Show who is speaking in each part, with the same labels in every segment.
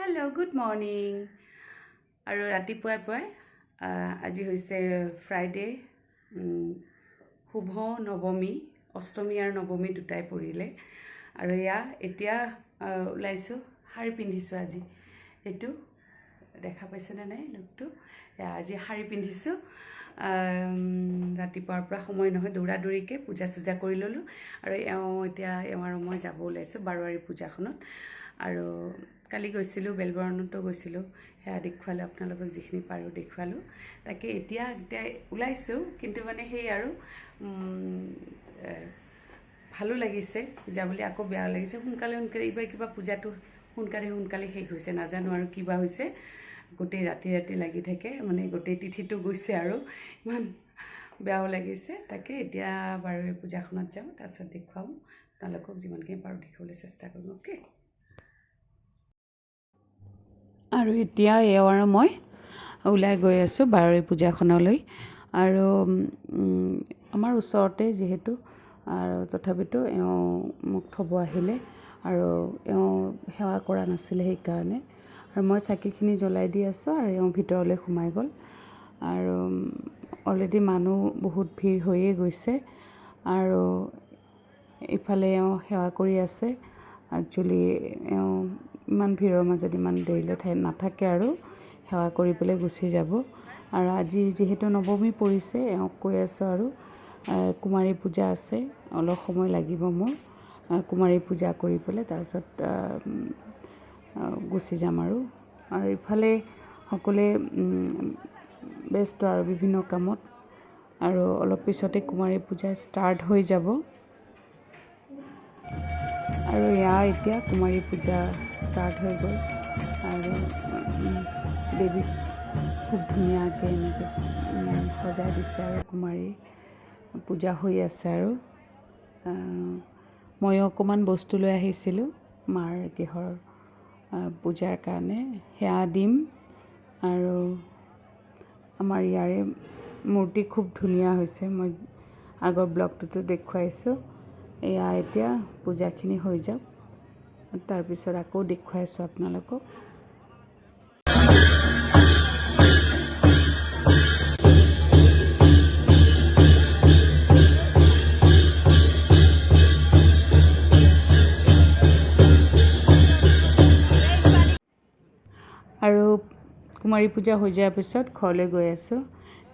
Speaker 1: Hello, good morning. আৰু ৰাতিপুৱাই পুৱাই আজি হৈছে ফ্ৰাইডে, শুভ নৱমী। অষ্টমী আৰু নৱমী দুটাই পৰিলে। আৰু এয়া এতিয়া ওলাইছোঁ, শাৰী পিন্ধিছোঁ আজি। এইটো দেখা পাইছেনে নাই লুকটো? এয়া আজি শাৰী পিন্ধিছোঁ। ৰাতিপুৱাৰ পৰা সময় নহয়, দৌৰা দৌৰিকৈ পূজা চূজা কৰি ল'লোঁ। আৰু এওঁ এতিয়া, এওঁ আৰু মই যাব ওলাইছোঁ বাৰোৱাৰী পূজাখনত। আৰু কালি গৈছিলোঁ, বেলবৰণতো গৈছিলোঁ, সেয়া দেখুৱালোঁ আপোনালোকক, যিখিনি পাৰোঁ দেখুৱালোঁ। তাকে এতিয়া এতিয়া ওলাইছোঁ। কিন্তু মানে সেই আৰু ভালো লাগিছে পূজা বুলি, আকৌ বেয়াও লাগিছে। সোনকালে সোনকালে এইবাৰ কিবা পূজাটো সোনকালে সোনকালে শেষ হৈছে, নাজানো আৰু কিবা হৈছে। গোটেই ৰাতি ৰাতি লাগি থাকে, মানে গোটেই তিথিটো গৈছে আৰু ইমান বেয়াও লাগিছে। তাকে এতিয়া বাৰু এই পূজাখনত যাওঁ, তাৰপিছত দেখুৱাম আপোনালোকক, যিমানখিনি পাৰোঁ দেখুৱাবলৈ চেষ্টা কৰিম। অ'কে, আৰু এতিয়া এওঁ আৰু মই ওলাই গৈ আছোঁ বাৰৰী পূজাখনলৈ। আৰু আমাৰ ওচৰতে যিহেতু, আৰু তথাপিতো এওঁ মোক থ'ব আহিলে। আৰু এওঁ সেৱা কৰা নাছিলে সেইকাৰণে, আৰু মই চাকিখিনি জ্বলাই দি আছোঁ আৰু এওঁ ভিতৰলৈ সোমাই গ'ল। আৰু অলৰেডি মানুহ বহুত ভিৰ হৈয়ে গৈছে আৰু ইফালে এওঁ সেৱা কৰি আছে। একচুৱেলি এওঁ ইমান ভিৰৰ মাজত ইমান দেৰিলৈ নাথাকে আৰু সেৱা কৰি পেলাই গুচি যাব। আৰু আজি যিহেতু নৱমী পৰিছে, এওঁক কৈ আছোঁ আৰু কুমাৰী পূজা আছে, অলপ সময় লাগিব মোৰ, কুমাৰী পূজা কৰি পেলাই তাৰপিছত গুচি যাম আৰু। আৰু ইফালে সকলোৱে ব্যস্ত আৰু বিভিন্ন কামত, আৰু অলপ পিছতে কুমাৰী পূজা ষ্টাৰ্ট হৈ যাব। আৰু এয়া এতিয়া কুমাৰী পূজা ষ্টাৰ্ট হৈ গ'ল। আৰু দেৱীক খুব ধুনীয়াকৈ এনেকৈ সজাই দিছে আৰু কুমাৰী পূজা হৈ আছে। আৰু ময়ো অকণমান বস্তু লৈ আহিছিলোঁ মাৰ গৃহৰ পূজাৰ কাৰণে, সেয়া দিম। আৰু আমাৰ ইয়াৰে মূৰ্তি খুব ধুনীয়া হৈছে, মই আগৰ ব্লগটোতো দেখুৱাইছোঁ। এয়া এতিয়া পূজাখিনি হৈ যাওক, তাৰপিছত আকৌ দেখুৱাইছোঁ আপোনালোকক। আৰু কুমাৰী পূজা হৈ যোৱাৰ পিছত ঘৰলৈ গৈ আছোঁ।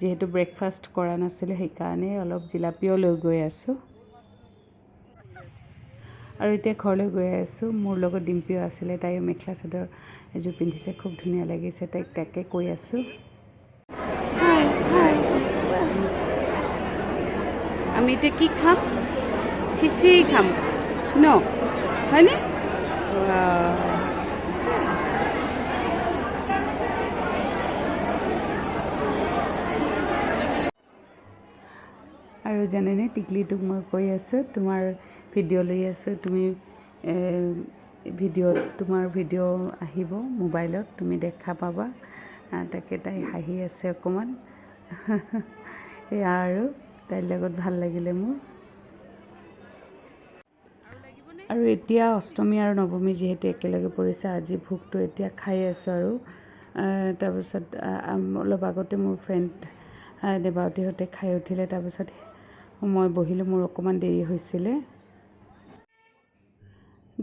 Speaker 1: যিহেতু ব্ৰেকফাষ্ট কৰা নাছিলোঁ, সেইকাৰণে অলপ জিলাপিও লৈ গৈ আছোঁ। আৰু এতিয়া ঘৰলৈ গৈ আছোঁ। মোৰ লগত ডিম্পীও আছিলে, তাইও মেখেলা চাদৰ এযোৰ পিন্ধিছে, খুব ধুনীয়া লাগিছে তাইক, তাকে কৈ আছোঁ। আমি এতিয়া কি খাম? খিচিৰি খাম ন, হয়নে? আৰু জানেনে, টিকলিটোক মই কৈ আছোঁ, তোমাৰ ভিডিঅ' লৈ আছোঁ, তুমি ভিডিঅ'ত, তোমাৰ ভিডিঅ' আহিব মোবাইলত, তুমি দেখা পাবা। তাকে তাই হাঁহি আছে অকণমান। এয়া আৰু তাইৰ লগত ভাল লাগিলে মোৰ। আৰু এতিয়া অষ্টমী আৰু নৱমী যিহেতু একেলগে পৰিছে, আজি ভোগটো এতিয়া খাই আছোঁ। আৰু তাৰপিছত অলপ আগতে মোৰ ফ্ৰেণ্ড দেৱাৱতীহঁতে খাই উঠিলে, তাৰপিছত মই বহিলোঁ, মোৰ অকণমান দেৰি হৈছিলে।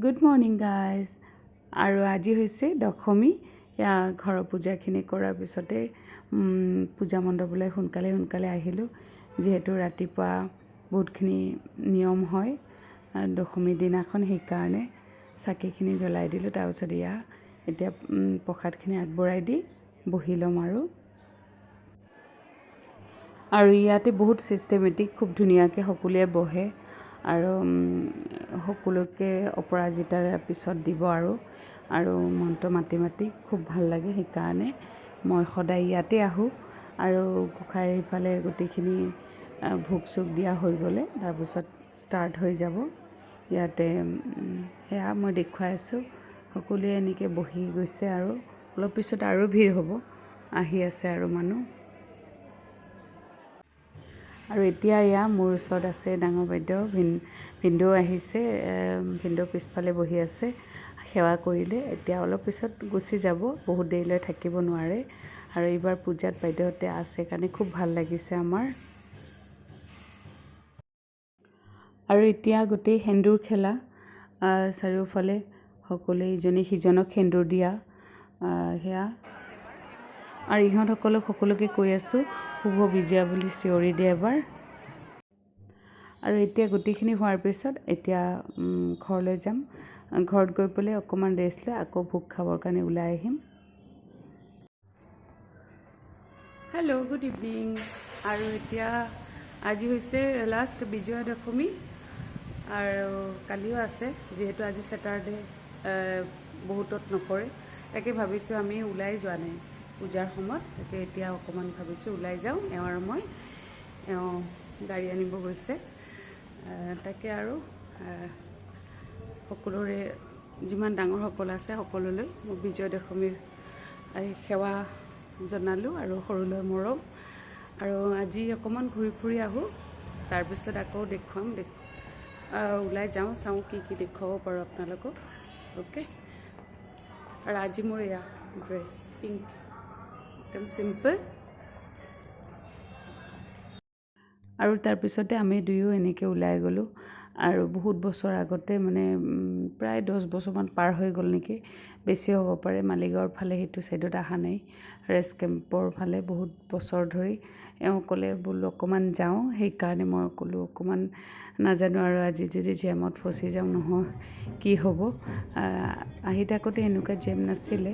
Speaker 1: Good morning guys. আৰু আজি হৈছে দশমী। এয়া ঘৰৰ পূজাখিনি কৰাৰ পিছতে পূজা মণ্ডপলৈ সোনকালে সোনকালে আহিলোঁ, যিহেতু ৰাতিপুৱা বহুতখিনি নিয়ম হয় দশমীৰ দিনাখন, সেইকাৰণে চাকিখিনি জ্বলাই দিলোঁ। তাৰপিছত এয়া এতিয়া প্ৰসাদখিনি আগবঢ়াই দি বহি ল'ম। আৰু আৰু ইয়াতে বহুত ছিষ্টেমেটিক, খুব ধুনীয়াকৈ সকলোৱে বহে আৰু সকলোকে অপৰাজিতাৰ পিছত দিব আৰু আৰু মন্ত্ৰ মাতি মাতি খুব ভাল লাগে, সেইকাৰণে মই সদায় ইয়াতে আহোঁ। আৰু গোঁসাইৰ ইফালে গোটেইখিনি ভোগ চোগ দিয়া হৈ গ'লে তাৰপিছত ষ্টাৰ্ট হৈ যাব ইয়াতে। সেয়া মই দেখুৱাই আছোঁ, সকলোৱে এনেকৈ বহি গৈছে আৰু অলপ পিছত আৰু ভিৰ হ'ব, আহি আছে আৰু মানুহ। আৰু এতিয়া এয়া মোৰ ওচৰত আছে ডাঙৰ বাইদেউ, ভিনদেউ আহিছে, ভিনদেউ পিছফালে বহি আছে। সেৱা সেৱা কৰিলে। এতিয়া অলপ পিছত গুচি যাব, বহুত দেৰিলৈ থাকিব নোৱাৰে। আৰু এইবাৰ পূজাত বাইদেউহঁতে আছে কাৰণে খুব ভাল লাগিছে আমাৰ। আৰু এতিয়া গোটেই সেন্দুৰ খেলা, চাৰিওফালে সকলোৱে ইজনে সিজনক সেন্দুৰ দিয়া সেয়া। আৰু ইহঁতসকলক সকলোকে কৈ আছোঁ, শুভ বিজয়া বুলি চিঞৰি দিয়ে এবাৰ। আৰু এতিয়া গোটেইখিনি হোৱাৰ পিছত এতিয়া ঘৰলৈ যাম। ঘৰত গৈ পেলাই অকণমান ৰেষ্ট লৈ আকৌ ভোগ খাবৰ কাৰণে ওলাই আহিম। Hello, good evening. আৰু এতিয়া আজি হৈছে লাষ্ট বিজয়া দশমী আৰু কালিও আছে, যিহেতু আজি ছেটাৰডে, বহুতত নকৰে। তাকে ভাবিছোঁ, আমি ওলাই যোৱা নাই পূজাৰ সময়ত, তাকে এতিয়া অকণমান ভাবিছোঁ ওলাই যাওঁ। এওঁ আৰু মই, এওঁ গাড়ী আনিব গৈছে। তাকে আৰু সকলোৰে যিমান ডাঙৰসকল আছে সকলোলৈ মই বিজয়া দশমীৰ এই সেৱা জনালোঁ আৰু সৰুলৈ মৰম। আৰু আজি অকণমান ঘূৰি ফুৰি আহোঁ, তাৰপিছত আকৌ দেখুৱাম। ওলাই যাওঁ, চাওঁ কি কি দেখুৱাব পাৰোঁ আপোনালোকক। অ'কে, আৰু আজি মোৰ এয়া ড্ৰেছ, পিংক, একদম চিম্পল। আৰু তাৰপিছতে আমি দুয়ো এনেকৈ ওলাই গ'লোঁ। আৰু বহুত বছৰ আগতে, মানে প্ৰায় 10 বছৰমান পাৰ হৈ গ'ল নেকি, বেছি হ'ব পাৰে, মালিগাঁৱৰ ফালে সেইটো ছাইডত অহা নাই, ৰেষ্ট কেম্পৰ ফালে বহুত বছৰ ধৰি। এওঁ ক'লে, বোলো অকণমান যাওঁ। সেইকাৰণে মই ক'লোঁ অকণমান, নাজানো আৰু আজি যদি জেমত ফচি যাওঁ নহয় কি হ'ব। আহি থাকোঁতে এনেকুৱা জেম নাছিলে,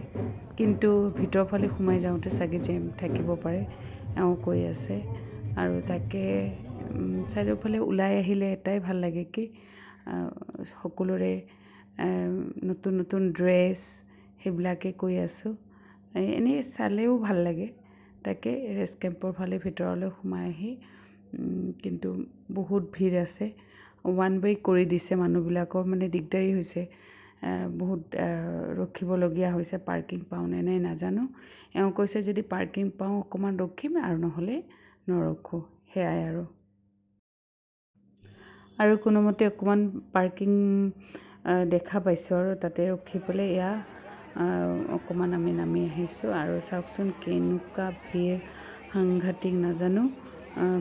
Speaker 1: কিন্তু ভিতৰৰ ফালে সোমাই যাওঁতে চাগে জেম থাকিব পাৰে, এওঁ কৈ আছে। আৰু তাকে চাৰিওফালে ওলাই আহিলে এটাই ভাল লাগে কি সকলোৰে নতুন নতুন ড্ৰেছ, সেইবিলাকে কৈ আছোঁ, এনেই চালেও ভাল লাগে। তাকে ৰেষ্ট কেম্পৰ ফালে ভিতৰলৈ সোমাই আহি, কিন্তু বহুত ভিৰ আছে, ওৱান ৱে কৰি দিছে, মানুহবিলাকৰ মানে দিগদাৰী হৈছে, বহুত ৰখিবলগীয়া হৈছে। পাৰ্কিং পাওঁ নে নাই নাজানো। এওঁ কৈছে যদি পাৰ্কিং পাওঁ অকণমান ৰখিম আৰু নহ'লে নৰখোঁ, সেয়াই আৰু। আৰু কোনোমতে অকণমান পাৰ্কিং দেখা পাইছোঁ আৰু তাতে ৰখি পেলাই এয়া অকণমান আমি নামি আহিছোঁ। আৰু চাওকচোন কেনেকুৱা ভিৰ, সাংঘাতিক। নাজানো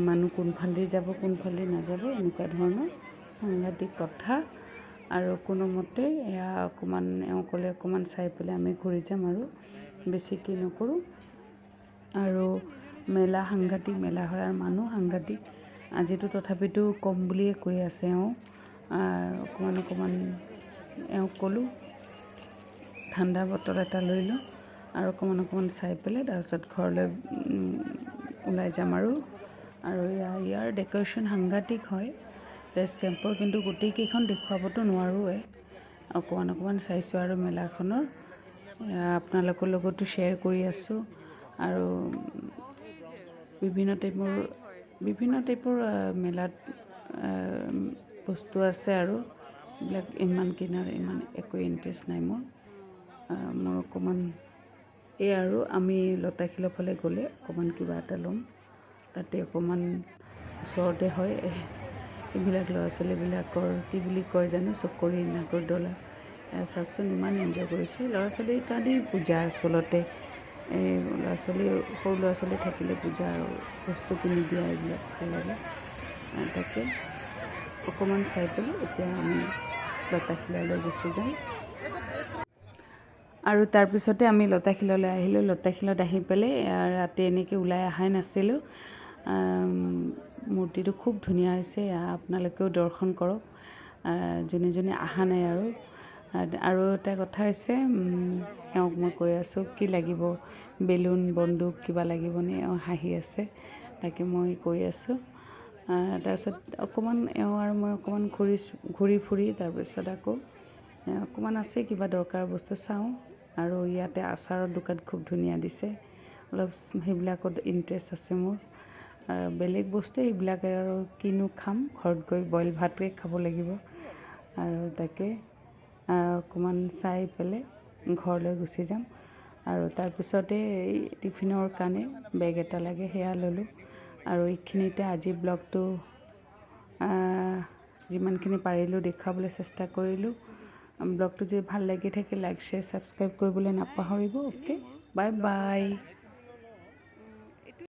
Speaker 1: মানুহ কোনফালেদি যাব, কোনফালেদি নাযাব, এনেকুৱা ধৰণৰ সাংঘাতিক কথা। আৰু কোনোমতে এয়া অকণমান, এওঁ ক'লে অকণমান চাই পেলাই আমি ঘূৰি যাম আৰু বেছি কি নকৰোঁ। আৰু মেলা সাংঘাতিক মেলা হয় আৰু মানুহ সাংঘাতিক। আজিতো তথাপিতো কম বুলিয়ে কৈ আছে এওঁ। অকণমান অকণমান এওঁক ক'লোঁ ঠাণ্ডা বটল এটা লৈ লওঁ আৰু অকণমান অকণমান চাই পেলাই তাৰপিছত ঘৰলৈ ওলাই যাম। আৰু আৰু ইয়াৰ ডেক'ৰেশ্যন সাংঘাতিক হয় ৰেষ্ট কেম্পৰ, কিন্তু গোটেইকেইখন দেখুৱাবতো নোৱাৰোঁৱে। অকণমান অকণমান চাইছোঁ আৰু মেলাখনৰ আপোনালোকৰ লগতো শ্বেয়াৰ কৰি আছোঁ। আৰু বিভিন্ন টাইপৰ মেলাত বস্তু আছে আৰু এইবিলাক ইমান কিনাৰ ইমান একো ইণ্টাৰেষ্ট নাই মোৰ। মোৰ অকণমান এই আৰু আমি লতাশিলৰ ফালে গ'লে অকণমান কিবা এটা ল'ম, তাতে অকণমান ওচৰতে হয়। এইবিলাক ল'ৰা ছোৱালীবিলাকৰ কি বুলি কয় জানো, চকৰি, নাগৰদোলা। চাওকচোন ইমান এনজয় কৰিছে। ল'ৰা ছোৱালীৰ কাৰণেই পূজা আচলতে। এই ল'ৰা ছোৱালী, সৰু ল'ৰা ছোৱালী থাকিলে পূজা আৰু বস্তু কিনি দিয়া এইবিলাক ভাল লাগে। তাকে অকণমান চাই পেলাই এতিয়া আমি লতাশিলালৈ গুচি যাম। আৰু তাৰপিছতে আমি লতাশিললৈ আহিলোঁ। লতাশিলত আহি পেলাই ৰাতি এনেকৈ ওলাই অহাই নাছিলোঁ। মূৰ্তিটো খুব ধুনীয়া হৈছে, আপোনালোকেও দৰ্শন কৰক যোনে যোনে অহা নাই। আৰু আৰু এটা কথা হৈছে, এওঁক মই কৈ আছোঁ কি লাগিব, বেলুন, বন্দুক কিবা লাগিবনে? এওঁ হাঁহি আছে। তাকে মই কৈ আছোঁ। তাৰপিছত অকণমান এওঁ আৰু মই অকণমান ঘূৰিছোঁ, ঘূৰি ফুৰি তাৰপিছত আকৌ অকণমান আছে কিবা দৰকাৰ বস্তু চাওঁ। আৰু ইয়াতে আচাৰৰ দোকান খুব ধুনীয়া দিছে, অলপ সেইবিলাকত ইণ্টাৰেষ্ট আছে মোৰ। আৰু বেলেগ বস্তু এইবিলাক আৰু কিনো খাম, ঘৰত গৈ বইল ভাতকে খাব লাগিব। আৰু তাকে অকণমান চাই পেলাই ঘৰলৈ গুচি যাম। আৰু তাৰপিছতে এই টিফিনৰ কাৰণে বেগ এটা লাগে, সেয়া ল'লোঁ। আৰু এইখিনিতে আজি ব্লগটো যিমানখিনি পাৰিলোঁ দেখুৱাবলৈ চেষ্টা কৰিলোঁ। ব্লগটো যদি ভাল লাগি থাকে, লাইক, শ্বেয়াৰ, ছাবস্ক্ৰাইব কৰিবলৈ নাপাহৰিব। Okay, bye bye.